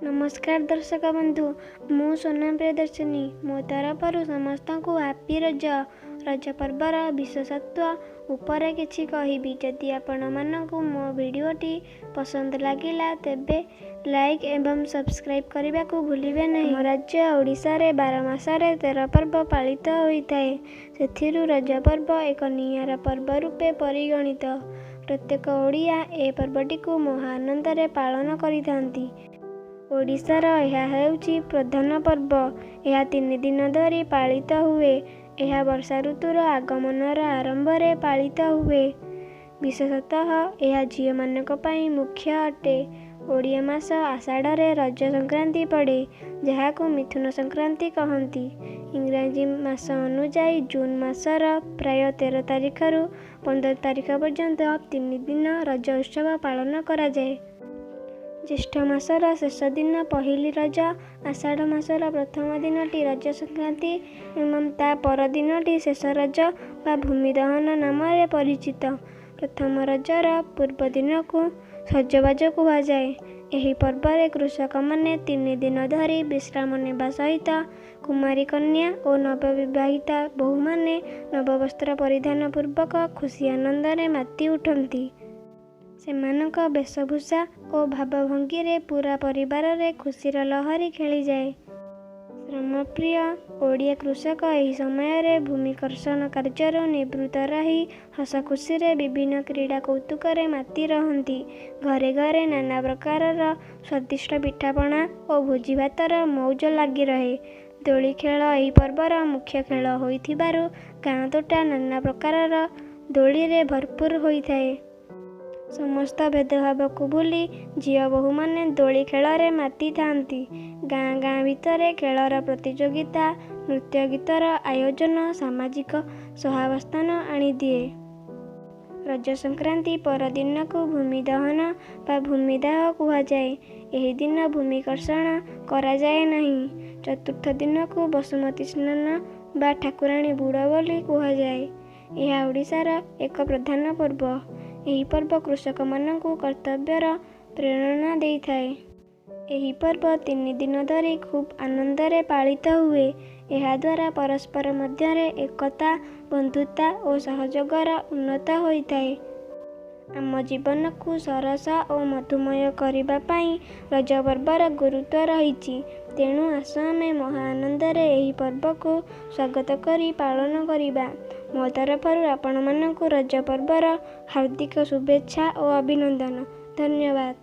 ନମସ୍କାର ଦର୍ଶକ ବନ୍ଧୁ, ମୁଁ ସୋନମ ପ୍ରିୟଦର୍ଶିନୀ। ମୋ ତରଫରୁ ସମସ୍ତଙ୍କୁ ହାପି ରଜ। ରଜ ପର୍ବର ବିଶେଷତ୍ୱ ଉପରେ କିଛି କହିବି। ଯଦି ଆପଣମାନଙ୍କୁ ମୋ ଭିଡ଼ିଓଟି ପସନ୍ଦ ଲାଗିଲା, ତେବେ ଲାଇକ୍ ଏବଂ ସବସ୍କ୍ରାଇବ୍ କରିବାକୁ ଭୁଲିବେ ନାହିଁ। ଆମ ରାଜ୍ୟ ଓଡ଼ିଶାରେ 12 ମାସରେ 13 ପର୍ବ ପାଳିତ ହୋଇଥାଏ। ସେଥିରୁ ରଜ ପର୍ବ ଏକ ନିଆରା ପର୍ବ ରୂପେ ପରିଗଣିତ। ପ୍ରତ୍ୟେକ ଓଡ଼ିଆ ଏ ପର୍ବଟିକୁ ମହା ଆନନ୍ଦରେ ପାଳନ କରିଥାନ୍ତି। ଓଡ଼ିଶାର ଏହା ହେଉଛି ପ୍ରଧାନ ପର୍ବ। ଏହା 3 ଦିନ ଧରି ପାଳିତ ହୁଏ। ଏହା ବର୍ଷା ଋତୁର ଆଗମନର ଆରମ୍ଭରେ ପାଳିତ ହୁଏ। ବିଶେଷତଃ ଏହା ଝିଅମାନଙ୍କ ପାଇଁ ମୁଖ୍ୟ ଅଟେ। ଓଡ଼ିଆ ମାସ ଆଷାଢ଼ରେ ରଜ ସଂକ୍ରାନ୍ତି ପଡ଼େ, ଯାହାକୁ ମିଥୁନ ସଂକ୍ରାନ୍ତି କହନ୍ତି। ଇଂରାଜୀ ମାସ ଅନୁଯାୟୀ ଜୁନ୍ ମାସର ପ୍ରାୟ 13 ତାରିଖରୁ 15 ତାରିଖ ପର୍ଯ୍ୟନ୍ତ 3 ଦିନ ରଜ ଉତ୍ସବ ପାଳନ କରାଯାଏ। ଜ୍ୟେଷ୍ଠ ମାସର ଶେଷ ଦିନ ପହିଲି ରଜ, ଆଷାଢ଼ ମାସର ପ୍ରଥମ ଦିନଟି ରଜ ସଂକ୍ରାନ୍ତି ଏବଂ ତା ପରଦିନଟି ଶେଷ ରଜ ବା ଭୂମି ଦହନ ନାମରେ ପରିଚିତ। ପ୍ରଥମ ରଜର ପୂର୍ବ ଦିନକୁ ସଜବାଜ କୁହାଯାଏ। ଏହି ପର୍ବରେ କୃଷକମାନେ 3 ଦିନ ଧରି ବିଶ୍ରାମ ନେବା ସହିତ କୁମାରୀ କନ୍ୟା ଓ ନବବିବାହିତା ବୋହୂମାନେ ନବବସ୍ତ୍ର ପରିଧାନ ପୂର୍ବକ ଖୁସି ଆନନ୍ଦରେ ମାତି ଉଠନ୍ତି। ସେମାନଙ୍କ ବେଶଭୂଷା ଓ ଭାବଭଙ୍ଗୀରେ ପୂରା ପରିବାରରେ ଖୁସିର ଲହରୀ ଖେଳିଯାଏ। ଶ୍ରମପ୍ରିୟ ଓଡ଼ିଆ କୃଷକ ଏହି ସମୟରେ ଭୂମି କର୍ଷଣ କାର୍ଯ୍ୟରୁ ନିବୃତ୍ତ ରହି ହସଖୁସିରେ ବିଭିନ୍ନ କ୍ରୀଡ଼ା କୌତୁକରେ ମାତି ରହନ୍ତି। ଘରେ ଘରେ ନାନା ପ୍ରକାରର ସ୍ୱାଦିଷ୍ଟ ପିଠାପଣା ଓ ଭୋଜିଭାତର ମଉଜ ଲାଗି ରହେ। ଦୋଳି ଖେଳ ଏହି ପର୍ବର ମୁଖ୍ୟ ଖେଳ ହୋଇଥିବାରୁ ଗାଁ ତୋଟା ନାନା ପ୍ରକାରର ଦୋଳିରେ ଭରପୁର ହୋଇଥାଏ। ସମସ୍ତ ଭେଦଭାବକୁ ଭୁଲି ଝିଅ ବୋହୂମାନେ ଦୋଳି ଖେଳରେ ମାତିଥାନ୍ତି। ଗାଁ ଗାଁ ଭିତରେ ଖେଳର ପ୍ରତିଯୋଗିତା, ନୃତ୍ୟ ଗୀତର ଆୟୋଜନ ସାମାଜିକ ସହାବସ୍ଥାନ ଆଣିଦିଏ। ରଜ ସଂକ୍ରାନ୍ତି ପରଦିନକୁ ଭୂମି ଦହନ ବା ଭୂମିଦାହ କୁହାଯାଏ। ଏହି ଦିନ ଭୂମି କର୍ଷଣ କରାଯାଏ ନାହିଁ। ଚତୁର୍ଥ ଦିନକୁ ବସୁମତୀ ସ୍ନାନ ବା ଠାକୁରାଣୀ ବୁଡ଼ ବୋଲି କୁହାଯାଏ। ଏହା ଓଡ଼ିଶାର ଏକ ପ୍ରଧାନ ପର୍ବ। ଏହି ପର୍ବ କୃଷକମାନଙ୍କୁ କର୍ତ୍ତବ୍ୟର ପ୍ରେରଣା ଦେଇଥାଏ। ଏହି ପର୍ବ 3 ଦିନ ଧରି ଖୁବ୍ ଆନନ୍ଦରେ ପାଳିତ ହୁଏ। ଏହାଦ୍ୱାରା ପରସ୍ପର ମଧ୍ୟରେ ଏକତା, ବନ୍ଧୁତା ଓ ସହଯୋଗର ଉନ୍ନତ ହୋଇଥାଏ। ଆମ ଜୀବନକୁ ସରସ ଓ ମଧୁମୟ କରିବା ପାଇଁ ରଜ ପର୍ବର ଗୁରୁତ୍ୱ ରହିଛି। ତେଣୁ ଆସ ଆମେ ମହା ଆନନ୍ଦରେ ଏହି ପର୍ବକୁ ସ୍ୱାଗତ କରି ପାଳନ କରିବା। ମୋ ତରଫରୁ ଆପଣମାନଙ୍କୁ ରଜ ପର୍ବର ହାର୍ଦ୍ଦିକ ଶୁଭେଚ୍ଛା ଓ ଅଭିନନ୍ଦନ। ଧନ୍ୟବାଦ।